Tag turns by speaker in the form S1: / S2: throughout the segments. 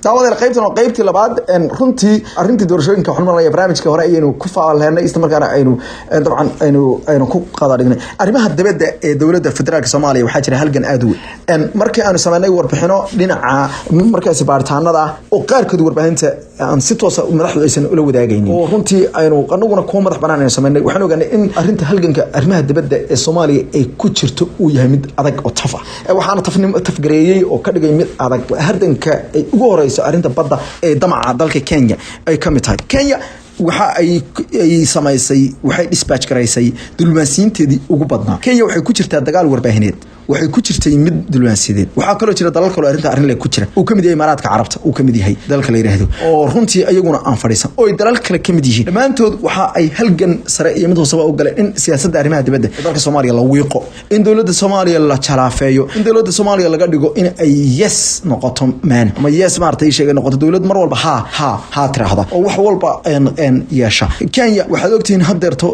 S1: Daawadeel, qaybtan oo qaybtii labaad. Runtii arrintii doorashooyinka waxaan maranaya barnaamijka hore ayaynu ku faalheynay, isla markaana aynu dabcan aynu ku qada dhignay arrimaha dibadda ee dowladda federaalka Soomaaliya. Waxaa jira halgan aada u weyn. Markii aanu sameynay warbixino dhinaca markaasi baaritaanada ah oo qaarkood warbaahinta aan si toosa madaxdu aysan ula wadaagaynin, oo runtii aynu anaguna kuwa madax banaan aynu sameynay, waxaan ogaanay in arrinta halganka arrimaha dibadda ee Soomaaliya ay ku jirto uu yahay mid adag oo taf ah. Waxaana tafgareeyey oo ka dhigay mid adag hardanka ay ugu horeyso arrinta badda ee damaca dalka Kenya ay ka mid tahay. Kenya waxa ay samaysay, waxay dispatch garaysay diblomaasiyiinteedii ugu badnaa. Kenya waxay ku jirtaa dagaal warbaahineed, waxay ku jirtay mid diblomaasiyadeed. Waxaa kaloo jira dalal kaloo arrinta arrin le ku jira, uu ka mid yahay Imaaraadka Carabta, uu ka mid yahay dalka la yidhaahdo, oo runtii ayaguna aan fadhiisan oo ay dalal kale ka mid yihiin. Dhammaantood waxa ay halgan sare iyo mid hooseba u galeen in siyaasadda arrimaha dibadda ee dalka Soomaaliya la wiiqo, in dowladda Soomaaliya la jalaafeeyo, in dowladda Soomaaliya laga dhigo in ay yes noqoto man ama yes maaragtay sheegay noqoto dowlad mar walba ha ha ha tiraahda oo wax walba yeesha. Kenya waxaad ogtihiin haddeerto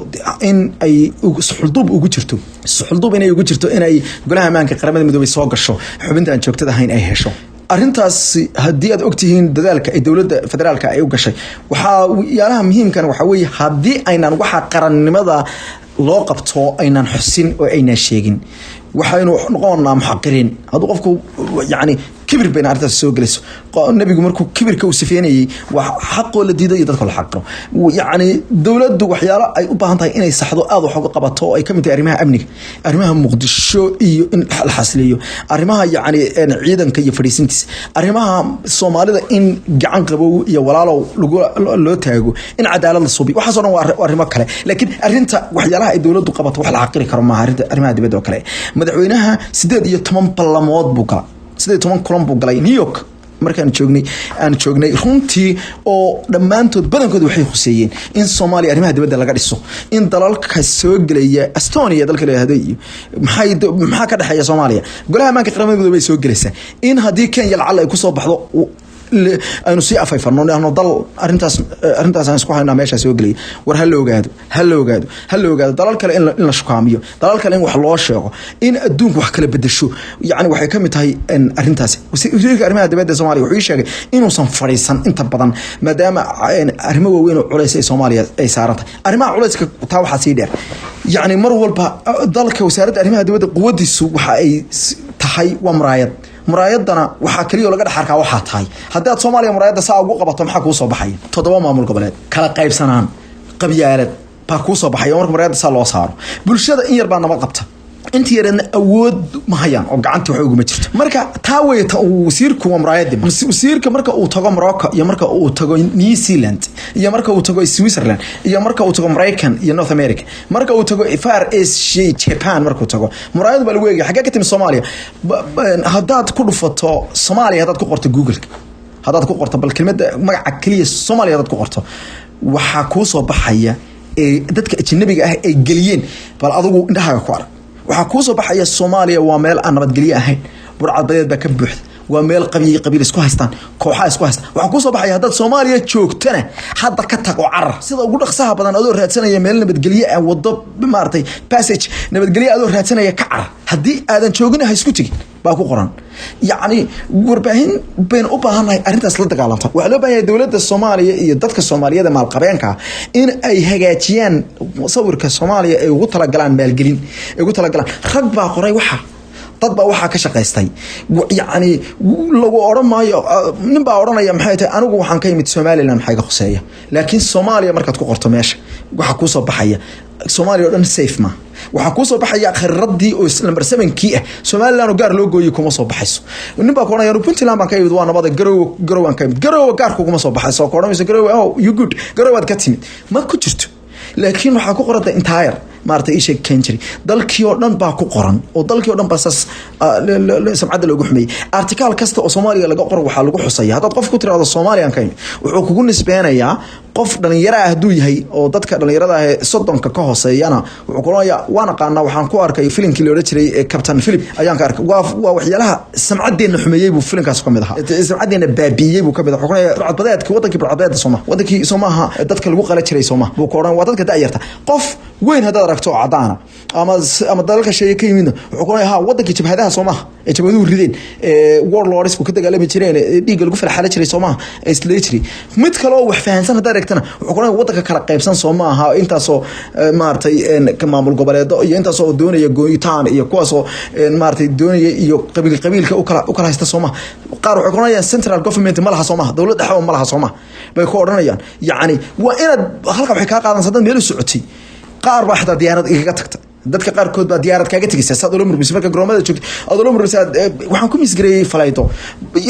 S1: in ay suxulduub ugu jirto, suxulduub inay ugu jirto inay Golaha Ammaanka Qaramada Midoobay soo gasho, xubinta aan joogtada ahayn ay hesho. Arrintaas haddii aad ogtihiin dadaalka ay dowladda federaalka ay u gashay, waxaa yaalaha muhiimkan waxaa weeye haddii aynan waxa qarannimada loo qabto aynan xusin oo aynan sheegin, waxaynu noqonaa muxaqiriin. Hadduu qofku yacni kibir bayna arrintaas soo gelayso. Nebigu markuu kibirka uu sifeynayey, waa xaqoo la diiday iyo dadka la xaqiro. Yacni dowladdu waxyaalo ay u baahan tahay inay saxdo, aada wax uga qabato, oo ay ka mid tahay arrimaha amniga, arrimaha Muqdisho iyo in la xasiliyo, arrimaha yacni ciidanka iyo fadhiisintiisa, arrimaha Soomaalida in gacan qabow iyo walaalow lagu loo taago, in cadaalad la suubiyo, waxaas oo dhan waa arrimo kale. Laakiin arrinta waxyaalaha ay dowladdu qabato wax la xaqiri karo maaha. Arrinta arrimaha dibadda oo kale, madaxweynaha 18 ballamood buu galay, 18 kulan buu galay New York markaan joognay aan joognay runtii, oo dhammaantood badankood waxay khuseeyeen in Soomaaliya arrimaha dibadda laga dhiso, in dalalka soo gelaya, Estonia dalka la yihahdo iyo maxay maxaa ka dhexeeya Soomaaliya, Golaha Ammaanka Qaramada Midoobay soo gelaysaa, in haddii Kenya lacala ay kusoo baxdo aynu sii afayfano, nahno dal arrintaas aan isku haynaa meeshaa soo gelaya. War ha la ogaado, ha la ogaado, ha la ogaado. Dalal kale in la shukaamiyo, dalal kale in wax loo sheego, in adduunku wax kala bedesho, yacni waxay ka mid tahay arrintaasi. Wasiirka arrimaha dibadda ee Soomaaliya wuxuu ii sheegay inuusan fadhiisan inta badan, maadaama arrimo waaweyn oo culays ay Soomaaliya ay saaran tahay. Arrimaha culayska taa waxaa sii dheer, yacni mar walba dalka wasaaradda arrimaha dibadda quwaddiisu waxa ay tahay waa muraayad. Muraayadana waxaa keliya laga dhex arkaa waxaa tahay. Haddii aad Soomaaliya muraayadda saa ugu qabato, maxaa kuu soo baxaya? Toddoba maamul goboleed, kala qaybsanaan, qabyaalad baa kuu soo baxaya. Marka muraayadda saa loo saaro, bulshada in yar baa nabad qabta, inta yareedna awood ma hayaan oo gacantii wax uguma jirto. Marka taa wey ta uu wasiirku waa muraayadii. Wasiirka marka uu tago Morocco iyo marka uu tago New Zealand iyo marka uu tago Switzerland iyo marka uu tago Maraykan iyo North America, marka uu tago Far Asia, Japan markuu tago, muraayad baa lagu eegaya. Xaggee ka timi Soomaaliya? Haddaad ku dhufato Soomaaliya, haddaad ku qorto Google, haddaad ku qorto bal kelmadda magaca keliya Soomaaliya haddaad ku qorto, waxaa kuu soo baxaya ee dadka ajnabiga ah ay geliyeen. Bal adigu indhahaaga ku arag. Waxaa kuu soo baxaya Soomaaliya waa meel aan nabadgelyo ahayn, burcadbadeed baa ka buuxda, waa meel qabiil qabiil isku haystaan, kooxaa isku haystaan. Waxaa kuu soo baxaya haddaad Soomaaliya joogtana hadda ka tag oo carar sida ugu dhaqsaha badan, adoo raadsanaya meel nabadgelyo ah, wado maaragtay passage nabadgelyo adoo raadsanaya ka carar, haddii aadan joogin ha isku tegin baa ku qoran. Yacni warbaahin baynu u baahannahay arrintaas la dagaalanta. Waxaa loo baahan yahay dowladda Soomaaliya iyo dadka Soomaaliyada maalqabeenka in ay hagaajiyaan sawirka Soomaaliya, ay ugu talagalaan maalgelin, ay ugu talagalaan. Rag baa qoray waxa, dad baa waxaa ka shaqaystay. Yacni lagu odhan maayo, nin baa odhanaya maxay tahay, anigu waxaan ka imid Somaliland, maxaa iga khuseeya? Laakiin Soomaaliya markaad ku qorto meesha, waxaa kuusoo baxaya Soomaaliya oo dhan safe ma. Waxaa kuusoo baxaya khariiradii oo number seven-kii ah, Somaliland oo gaar loo gooyey kuma soo baxayso. Nin baa ku odhanaya Puntland baan ka imid, waa nabada. Garowe, Garowe aan ka imid, Garowe gaarku kuma soo baxayso. Ku odhanayso Garowe, oh you good, Garowe aad ka timid ma ku jirto. Laakiin waxaa ku qoran the entire maaragtay isheeg country, dalkii oo dhan baa ku qoran, oo dalkii oo dhan baa saas samcadda loogu xumeeyey. Article kasta oo Soomaaliya laga qoro waxaa lagu xusaya, haddaad qof ku tirahdo Soomaaliyan ka imid, wuxuu kugu nisbeenayaa qof dhalinyaro ah hadduu yahay, oo dadka dhalinyarada ah ee 30-ka ka hooseeyana wuxuu ku odhanayaa waan aqaanaa, waxaan ku arkay filimkii la odhan jiray ee Captain Philip ayaan ka arkay. Waa waxyaalaha samcadeenna xumeeyey buu filimkaas ka mid ahaa, samcadeenna baabiiyey buu ka mid ahaa. Wuxuu ku odhanayaa burcadbadeedki wadankii, burcadbadeedda sooma, wadankii soomaaha, dadka lagu qala jiray sooma buu ku odhan. Waa dadka da'yarta. Qof weyn haddaad aragto oo cadaana ama dalalka sheeye ka yimidna, wuxuu ku odhanaya ha wadankii jabhadaha soomaha. Ee jabhaduhu rideen, ee warlords ku ka dagaalami jireen, ee dhiigga lagu falxala jiray, soo maaha? Ee isleey jiray. Mid kale oo wax fahansan haddaad eegtana, wuxuu ku odhanaya waddanka kala qaybsan, soo maaha? Intaasoo maaragtay ka maamul goboleedo iyo intaasoo doonaya gooyitaan iyo kuwaasoo maaragtay doonaya iyo qabiil qabiilka u kala haysta, soo maaha? Qaar waxay ku odhanayaan central government ma laha, soo maaha? Dowlad dhexe oo ma laha, soo maaha, bay ku odhanayaan. Yacni waa inaad halka waxay kaa qaadanaysa dad meel u socotay. Qaar baa xitaa diyaarad igaga tagta. Dadka qaarkood baa diyaarad kaaga tegaysa saad ula murmaysa marka garoomada joogto aad ula murmaysa. Waxaan ku misgareeyey falaydo,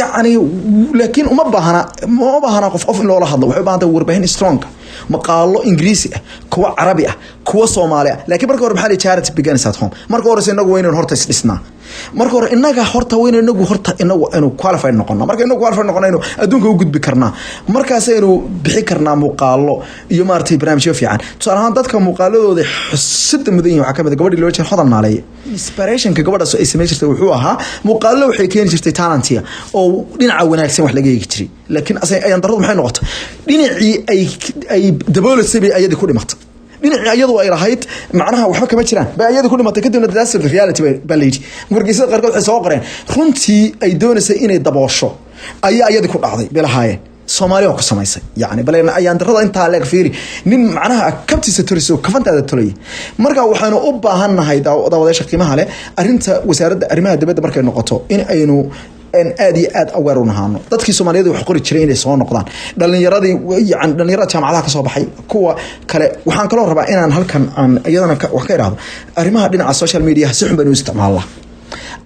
S1: yacni, laakiin uma baahana qof qof in loola hadlo. Waxay u baahan tahay warbaahin strong, maqaalo Ingiriisi ah, kuwa Carabi ah, kuwa Soomaali ah. Laakiin marka hore maxaa la charity begins at home. Marka hore inagu waynan horta isdhisnaa. Marka hore inaga horta wayna inagu horta inagu aynu qualified noqono. Marka inagu qualified noqono, aynu adduunka u gudbi karnaa. Markaasaynu bixi karnaa muuqaalo iyo maaragtay barnaamijyo fiican. Tusaale ahaan, dadka muuqaaladooda xusida mudan yihin waxaa kamid ah gabadhii loo jeer Hodan Naaleeye. Inspirationka gabadhaas ay samayn jirtay wuxuu ahaa muuqaalo waxay keeni jirtay talentia oo dhinaca wanaagsan wax laga eegi jiray. Laakiin ayaan darradu maxay noqotay? Dhinacii ay daboolasay bay ayadii ku dhimatay. Dhinacii iyadu ay lahayd macnaha waxba kama jiraan bay ayadii ku dhimatay. Kadibna that's the reality baa la yidhi. Wargeysyada qaarkood waxay soo qoreen runtii ay doonaysay inay daboosho ayaa iyadii ku dhacday bay lahaayeen. Soomaali waa ku samaysay. Yani bal ayaan darrada intaa leeg fiiri, nin macnaha kabtiisa tolayso, kafantaada tolaya. Marka waxaynu u baahan nahay, daawadayaasha qiimaha leh, arrinta wasaaradda arrimaha dibadda markay noqoto in aynu aad iyo aad aware u nahaano. Dadkii Soomaaliyeed wax qori jiray inay soo noqdaan, dhalinyaradii, yani dhalinyarada jaamacadaha kasoo baxay, kuwa kale. Waxaan kaloo rabaa inaan halkan aan iyadana wax ka idhaahdo arrimaha dhinaca social media. Si xun baynu u isticmaalnaa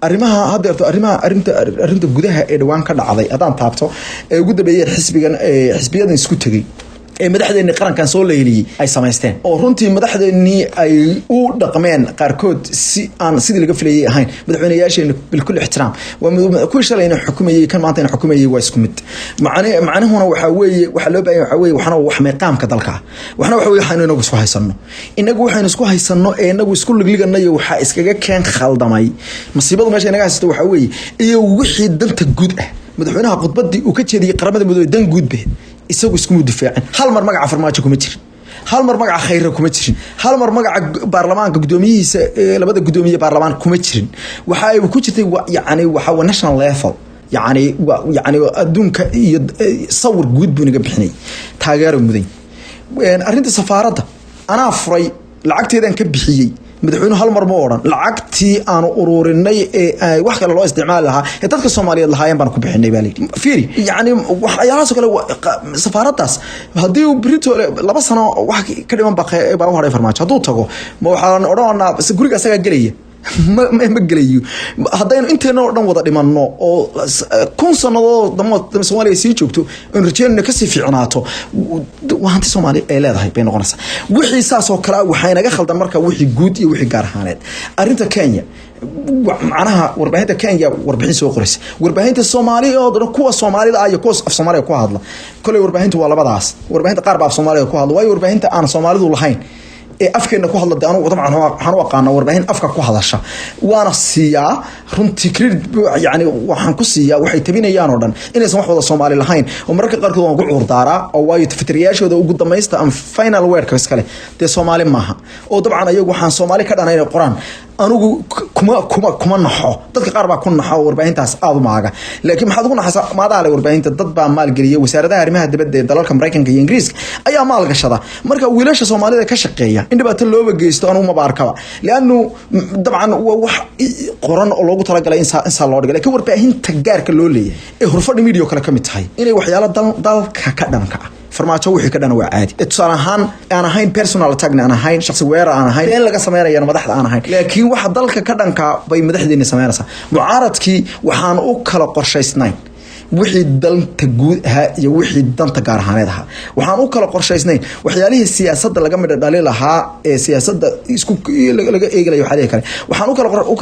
S1: arrimaha haddeerto. Arrimaha arrinta gudaha ee dhawaan ka dhacday haddaan taabto, ee ugu dambeeyeen xisbigan, xisbiyadan isku tegey ee madaxdeennii qarankan soo leyliyey ay samaysteen, oo runtii madaxdeennii ay u dhaqmeen qaarkood si aan sidii laga filayay ahayn. Madaxweyneyaasheena, bilkul ixtiraam, waa kuwii shalayna xukumayey, kan maantayna xukumayey, waa isku mid. Macnahuna waxaa weeye, waxaa loo baahan waxaa weeye, waxna wax meeqaamka dalka ah, waxna waxa weye waxaynu inagu isku haysano. Inagu waxaynu isku haysano ee inagu isku ligliganayo waxaa iskaga keen khaldamay. Masiibadu meesha inaga haysato waxaa weeye iyo wixii danta guud ah. Madaxweynaha khudbadii uu ka jeediyey Qaramada Midoobey dan guud be isagu iskuma difaacin. Hal mar magaca Farmaajo kuma jirin, hal mar magaca Khayre kuma jirin, hal mar magaca baarlamaanka gudoomiyihiisa, labada gudoomiye baarlamaan kuma jirin. Waxa ay ku jirtay yani waxa waa national level, yani waa yani adduunka iyo sawir guud buu naga bixinay. Taageero mudan. Arrinta safaaradda anaa furay, lacagteedaan ka bixiyey. Madaxweynuhu hal mar ma odhan lacagtii aanu ururinay ee wax kale loo isticmaali lahaa ee dadka Soomaaliyeed lahaayeen baan ku bixinay, baa layidhi. Fiiri, yacni waxyaalahaas oo kale, safaaraddaas haddii uu berito 2 sano wax ka dhiman baa u hadhay Farmaajo hadduu tago, ma waxaan odhanaa guriga asagaa gelaya? Ma gelayo. Haddaynu inteena oo dhan wada dhimanno oo 1000 sanadood damo Soomaaliya sii joogto, aynu rajeynayno kasii fiicnaato, waa hanti Soomaaliya ay leedahay bay noqonaysaa. Wixii saas oo kale ah waxaa inaga khaldan marka wixii guud iyo wixii gaar ahaaneed. Arrinta Kenya, macnaha warbaahinta Kenya warbixin soo qoraysa, warbaahinta Soomaaliya oo dhan, kuwa Soomaalida ah iyo kuwa af Soomaaliga ku hadla. Koley warbaahinta waa labadaas. Warbaahinta qaar baa af Soomaaliga ku hadla, waayo warbaahinta aan Soomaalidu lahayn ee afkeena ku hadla de anugu dabcan waxaan u aqaanaa warbaahin afka ku hadasha, waana siiyaa runtii credit. Yani waxaan ku siiyaa waxay tabinayaan oo dhan inaysan wax wada Soomaali lahayn, oo mararka qaarkood waan ku cuurdaaraa, oo waayo fitriyaashooda ugu dambaysta ama final wordka iskale dee Soomaali maaha, oo dabcan ayagu waxaan Soomaali ka dhanayn qoraan. Anigu kuma naxo. Dadka qaar baa ku naxo oo warbaahintaas aada u maaga, laakiin maxaad ugu naxaysaa? Maadaa le warbaahinta dad baa maalgeliya. Wasaaradaha arrimaha dibadda ee dalalka Maraykanka iyo Ingiriiska ayaa maalgashada. Marka wiilasha Soomaalida ka shaqeeya in dhibaato looba geysto anugu maba arkaba, liannu dabcan waa wax qoran oo loogu talagalay in saa loo dhiga. Lakiin warbaahinta gaarka loo leeyahay ee Horfadhi Media oo kale ka mid tahay, inay waxyaalo dalka ka dhanka ah, Farmaajo wixii ka dhana waa caadi. Tusaale ahaan aan ahayn personal attackna, aan ahayn shakhsi weerar, aan ahayn in laga sameynayana madaxda aan ahayn, laakiin waxa dalka ka dhanka bay madaxdeena sameynaysaa. Mucaaradkii waxaan u kala qorshaysnayn wixii danta guud ahaa iyo wixii danta gaar ahaaneed ahaa. Waxaan u kala qorshaysnayn waxyaalihii siyaasadda laga midho dhali lahaa ee siyaasadda isku laga eegi layo. Waxyaalihi kale waxaan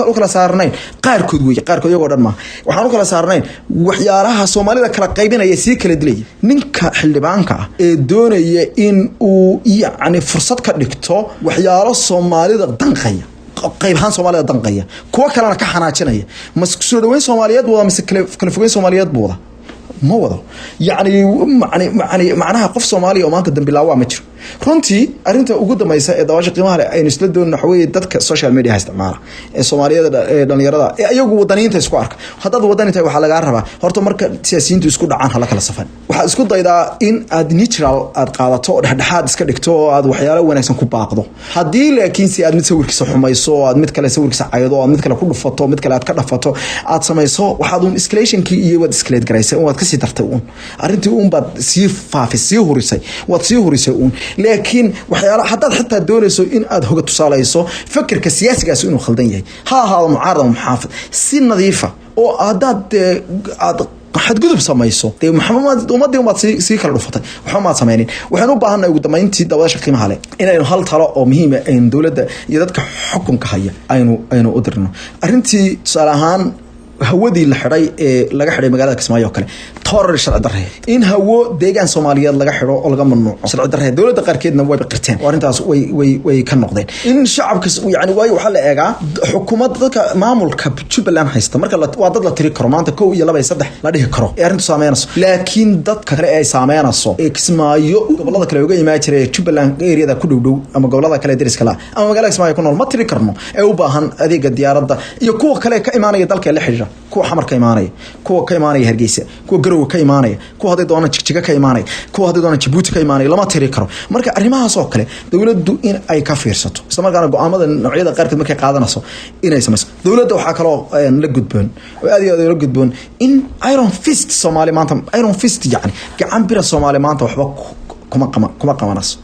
S1: u kala saarnayn qaarkood wey, qaarkood iyagoo dhan maaha. Waxaan u kala saarnayn waxyaalaha Soomaalida kala qaybinaya, sii kala dilaya. Ninka xildhibaanka ah ee doonaya in uu yacni fursad ka dhigto waxyaalo Soomaalida danqaya, qayb ahaan Soomaalida danqaya, kuwo kalena ka xanaajinaya, ma soo dhaweyn Soomaaliyeed wada mise kala fogeyn Soomaaliyeed buu wada? Ma wado. Yacni macnaha qof Soomaaliya oo maanta dambilaawaa ma jiro. Runtii arrinta ugu dambaysa ee daawasha qiimaha leh aynu isla doonno waxa weeye dadka social media isticmaala ee Soomaaliyada ee dhalinyarada ee iyagu wadaniyiinta isku arka. Haddaad wadani tahay, waxaa lagaa rabaa horta marka siyaasiyiintu isku dhacaan hala kala safan. Waxaad isku daydaa in aad neutral aad qaadato oo dhexdhexaad iska dhigto oo aad waxyaalo wanaagsan ku baaqdo. Haddii laakiin si aad mid sawirkiisa xumayso oo aad mid kale sawirkiisa caydo oo aad mid kale ku dhufato, mid kale aad ka dhafato, aad samayso, waxaad uun escalationkii iyo waad escalate garaysay, waad kasii dartay uun arrintii uun baad sii faafis, sii hurisay, waad sii hurisay uun. Laakiin waxyaala haddaad xitaa doonayso in aad hoga tusaalayso fikirka siyaasigaas inuu khaldan yahay, ha ahaado mucaarad ama muxaafid, si nadiifa oo haddaad aad xadgudub samayso, dee maxamed ummadii umaad sii kala dhufatay, waxba maad sameynin. Waxaan u baahannahay ugu dambeyntii, daawadaasha qiimaha leh, inaynu hal talo oo muhiima aynu dowladda iyo dadka xukunka haya aynu u dirno. Arrintii tusaale ahaan hawadii la xidhay ee laga xidhay magaalada Kismaayo oo kale, toorar sharci darre in hawo deegaan Soomaaliyeed laga xidho oo laga mamnuuco, sharci darre. Dowladda qaarkeedna way qirteen oo arrintaas way ka noqdeen in shacabka, yani waayo waxaa la eegaa xukuumadda dadka maamulka Jubbaland haysta marka waa dad la tiri karo maanta, kow iyo laba iyo saddex la dhihi karo ee arrintu saameynayso. Laakiin dadka kale ee ay saameynayso ee Kismaayo gobolada kale uga imaan jiray ee Jubbaland areada ku dhow dhow ama gobolada kale ee deriska la ama magaalada Kismaayo ku nool ma tiri karno, ee u baahan adeega diyaaradda iyo kuwa kale ee ka imaanaya dalka ee la xidhiidha, kuwa Xamar ka imaanaya, kuwa ka imaanaya Hargeysa, kuwa Garowe ka imaanaya, kuwa hadday doonaan Jigjiga ka imaanaya, kuwa hadday doonaan Jabuuti ka imaanaya, lama tiri karo. Marka arrimahaas oo kale dowladdu in ay ka fiirsato, isla markaana go'aamada noocyada qaarkood markay qaadanayso inay samayso. Dowladda waxaa kaloo la gudboon oo aad iyo aad la gudboon in iron fist Soomaali maanta, iron fist, yacni gacan bira Soomaali maanta waxba kuma qabanayso.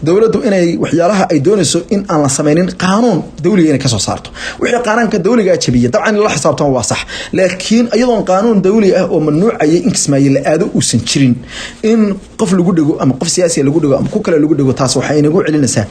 S1: Dowladdu inay waxyaalaha ay doonayso in aan la sameynin qaanuun dawliga inay kasoo saarto. Wixii qaanuunka dawliga jabiya dabcan in la xisaabtamo waa sax, laakiin iyadoon qaanuun dawli ah oo mamnuucaya in Kismaayo la aado uusan jirin, in qof lagu dhego ama qof siyaasiya lagu dhego ama ku kale lagu dhego, taas waxay inagu celinaysaa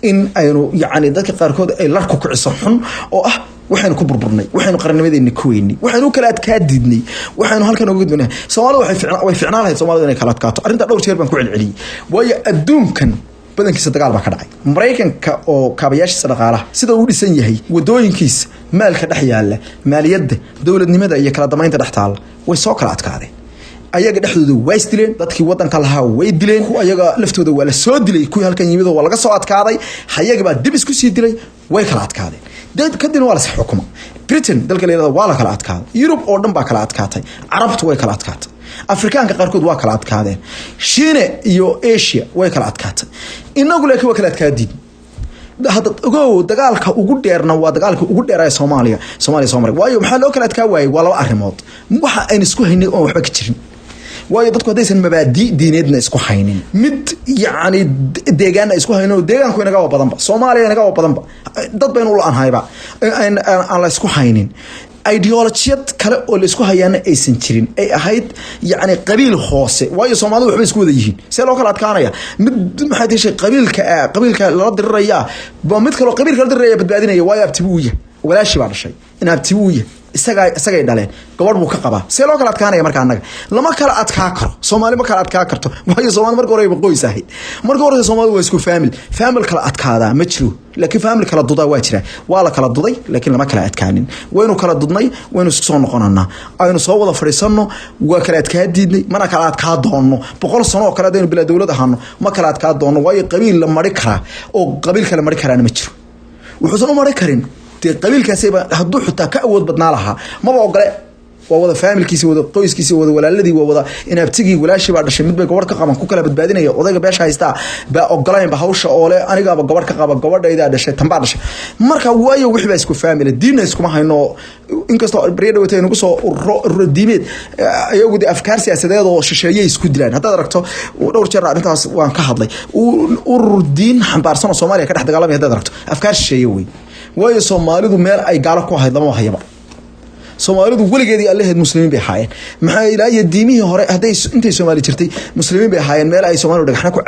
S1: in aynu yacni dadka qaarkood ay larku kiciso xun oo ah waxaynu ku burburnay, waxaynu qarannimadeena ku weynay, waxaynu kala adkaa diidnay, waxaynu halkan uga gudbinay. Soomaalidu waxay way ficnaan lahayd Soomaalidu inay kala adkaato. Arrinta dhowr jeer baan ku celceliyey, waayo adduunkan badankiisa dagaal baa ka dhacay. Maraykanka oo kaabayaashiisa dhaqaalaha sida uu dhisan yahay, wadooyinkiisa, maalka dhex yaala, maaliyadda, dowladnimada iyo kala damaynta dhex taalla, way soo kala adkaadeen. Ayaga dhexdooda waa isdileen, dadkii wadanka lahaa way dileen, kuwa ayaga laftooda waa la soo dilay, kuwii halkan yimid waa laga soo adkaaday, ayaga baa dib isku sii dilay, way kala adkaadeen. Kadibna waa la xukuma. Britain dalka la yirahdo waa la kala adkaaday, Yurub oo dhan baa kala adkaatay, Carabtu way kala adkaatay, Afrikaanka qaarkood waa kala adkaadeen, Shiine iyo Asia way kala adkaatay. Inagu laakiin waa kala adkaadiin. Hadda ogow, dagaalka ugu dheerna waa dagaalka ugu dheeraya Soomaaliya soo maray. Waayo maxaa loo kala adkaa waayey? Waa laba arrimood: waxa aynu isku haynay oon waxba ka jirin. Waayo dadku haddaysan mabaadi diineedna isku haynin, mid yacni deegaanna isku haynin, oo deegaanku inagaba badanba, Soomaaliya inagaba badanba, dad baynu u la-anhayba, aan la isku haynin, ideolojiyad kale oo la isku hayaana aysan jirin, ay ahayd yacni qabiil hoose. Waayo Soomaalidu waxbay isku wada yihiin, see loo kala adkaanaya? Mid maxay tishay qabiilka, qabiilka lala diriraya ba mid kaloo qabiilka la diriraya badbaadinaya. Waayo abtibu u yahay, walaashii baa dhashay, in abtibu u yahay, isagaa isagay dhaleen, gabadh buu ka qabaa. See loo kala adkaanaya? Marka annaga lama kala adkaa karo. Soomaali ma kala adkaa karto, waayo Soomaali marka hore ba qoys ahayd. Marka hore Soomaalidu waa isku family. Family kala adkaadaa ma jiro, laakiin family kala dudaa waa jira. Waa la kala duday, laakiin lama kala adkaanin. Waynu kala dudnay, waynu isku soo noqonanaa, aynu soo wada fadhiisanno. Waa kala adkaa diidnay, mana kala adkaa doonno. 100 sano oo kale haddaynu bilaa dowlad ahaano, ma kala adkaa doonno. Waayo qabiil la mari karaa oo qabiil kale mari karaana ma jiro. Wuxuusan u mari karin dee qabiilkaasiba hadduu xitaa ka awood badnaa lahaa maba ogole. Waa wada faamilkiisi, wada qoyskiisi, wada walaaladii, waa wada inaabtigii, walaashii baa dhashay, mid bay gabadh ka qaban, ku kala badbaadinaya. Odayga beesha haystaa baa ogolaynba hawsha oo le anigaaba gabadh ka qaba, gabadhaydaa dhashay, tanbaa dhashay. Marka waayo wixii baa isku faamila, diinna iskuma hayno. Inkastoo barya dhawata nagu soo ururo, ururo diimeed, iyagu de afkaar siyaasadeed oo shisheeyay isku dilaan. Haddaad aragto, dhowr jeer arrintaas waan ka hadlay, urur diin xambaarsan oo Soomaaliya ka dhex dagaalamaya haddaad aragto, afkaar shisheeye wey. Waayo Soomaalidu meel ay gaalo ku ahayd lama hayaba. Soomaalidu weligeedii allaheed muslimiin bay ahaayeen. Maxaa ilaa iyo diimihii hore hadday intay Soomaali jirtay muslimiin bay ahaayeen. Meel ay Soomaalidu dhagaxna ku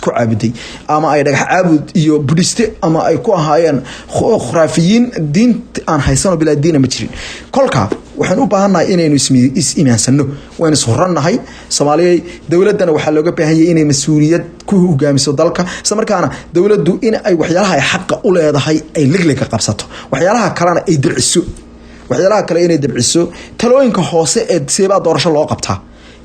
S1: caabuday ama ay dhagax caabud iyo budhiste ama ay ku ahaayeen khuraafiyiin, diin aan haysano bilaa diina ma jirin. Kolka waxaan u baahannahay inaynu is imaansano, waynu ishurannahay Soomaaliyay. Dowladdana waxaa looga baahan yahay inay mas-uuliyad ku hogaamiso dalka, isla markaana dowladdu in ay waxyaalaha ay xaqa u leedahay ay ligliga qabsato, waxyaalaha kalena ay dabciso, waxyaalaha kale inay dabciso. Talooyinka hoose ee seebaa doorasho loo qabtaa.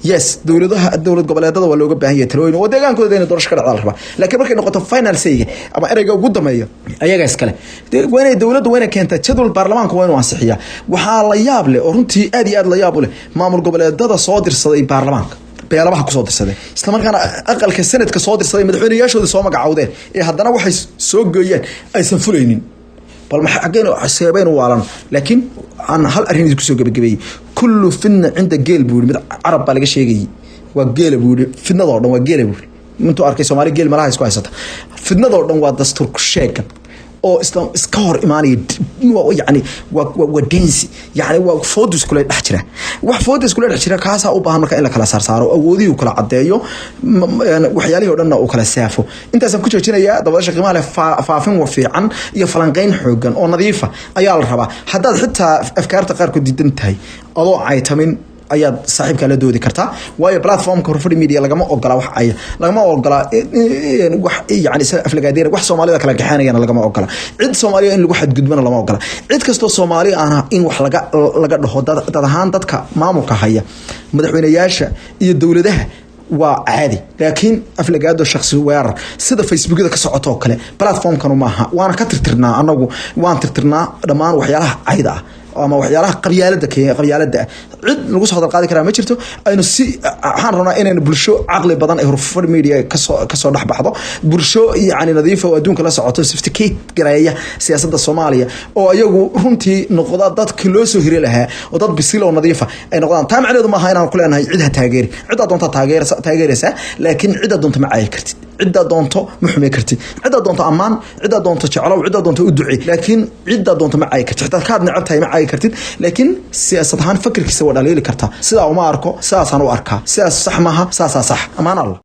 S1: Yes, dowladaha, dowlad goboleedada waa looga baahan yahay talooyin oo deegaankooda inay doorasho ka dhacda la rabaa, laakiin markay noqoto final say-ga ama ereyga ugu dambeeya, ayaga iskale. Waa inay dowladdu, waa inay keentaa jadwal, baarlamaanka waa inuu ansixiyaa. Waxaa la yaab leh oo runtii aad iyo aad la yaab u leh maamul goboleedada soo dirsaday baarlamaanka, beelabaha kusoo dirsaday, islamarkaana aqalka sanadka soo dirsaday, madaxweynayaashooda soo magacawdeen, ee haddana waxay soo gooyeen aysan fulaynin. Bal ma xaggeen seebaynu waalan? Laakiin aan hal arrin idinku soo gebagabeeyey. "Kullu fitna cinda geel," buu yidhi mid Carab baa laga sheegayey. "Waa geela," buu yidhi, "fitnadoo dhan waa geela," buu yidhi. Intuu arkay Soomaali geel malaha isku haysata. Fitnadoo dhan waa dastuur ku sheegan oo isla iska hor imaanaya, yani waa densi, yani waa foodu iskula dhex jira, wax foodu iskula dhex jira. Kaasaa u baahan marka in la kala saarsaaro, awoodihii uu kala caddeeyo, waxyaalihii o dhanna uu kala saafo. Intaasaan ku joojinayaa. Dabadasha qiimaha leh, faafin wa fiican iyo falanqeyn xoogan oo nadiifa ayaa la rabaa. Haddaad xitaa afkaarta qaarkood diidan tahay, adoo caytamin ayaad saaxiibkaa la doodi kartaa, waayo platformka Horfadhi Media lagama ogola wax caya, lagama ogola wax yani aflagaadeena, wax Soomaalida kala kaxeynayana lagama ogola, cid Soomaaliya in lagu xadgudbana lama ogola, cid kastoo Soomaali ahna in wax laga dhaho dad ahaan, dadka maamulka haya, madaxweyneyaasha iyo dowladaha waa caadi, laakiin aflagaado, shaksi weerar sida Facebookyada ka socoto oo kale platformkanu maaha. Waana ka tirtirnaa anagu, waan tirtirnaa dhammaan waxyaalaha cayda ah ama waxyaalaha qabyaalada qabyaalada ah. Cid lagu soo hadal qaadi karaa ma jirto. Aynu si waxaan rabnaa inaynu bulsho caqli badan ay Horfar Media kasoo dhex baxdo, bulsho yani nadiifa oo adduunka la socoto, sophisticate gareeya siyaasadda Soomaaliya, oo iyagu runtii noqda dadki loo soo hiri lahaa, oo dad bisil oo nadiifa ay noqdaan. Taa macnaheedu maaha inaan ku leenahay cid ha taageeri. Ciddaa doonta taageeraysaa, laakiin ciddaa doonta ma caayi kartid, ciddaa doonto ma xumey kartid. Ciddaa doonto ammaan, ciddaa doonto jeclow, ciddaa doonto u ducey, laakiin ciddaa doonto ma caayi kartid. Xitaa kaad necab tahay ma caayi kartid, laakiin siyaasad ahaan fakirkiisa waa dhaliili kartaa. Sidaa uma arko, sidaasaan u arkaa, sidaas sax maaha, saasaa sax. Amaan Allah.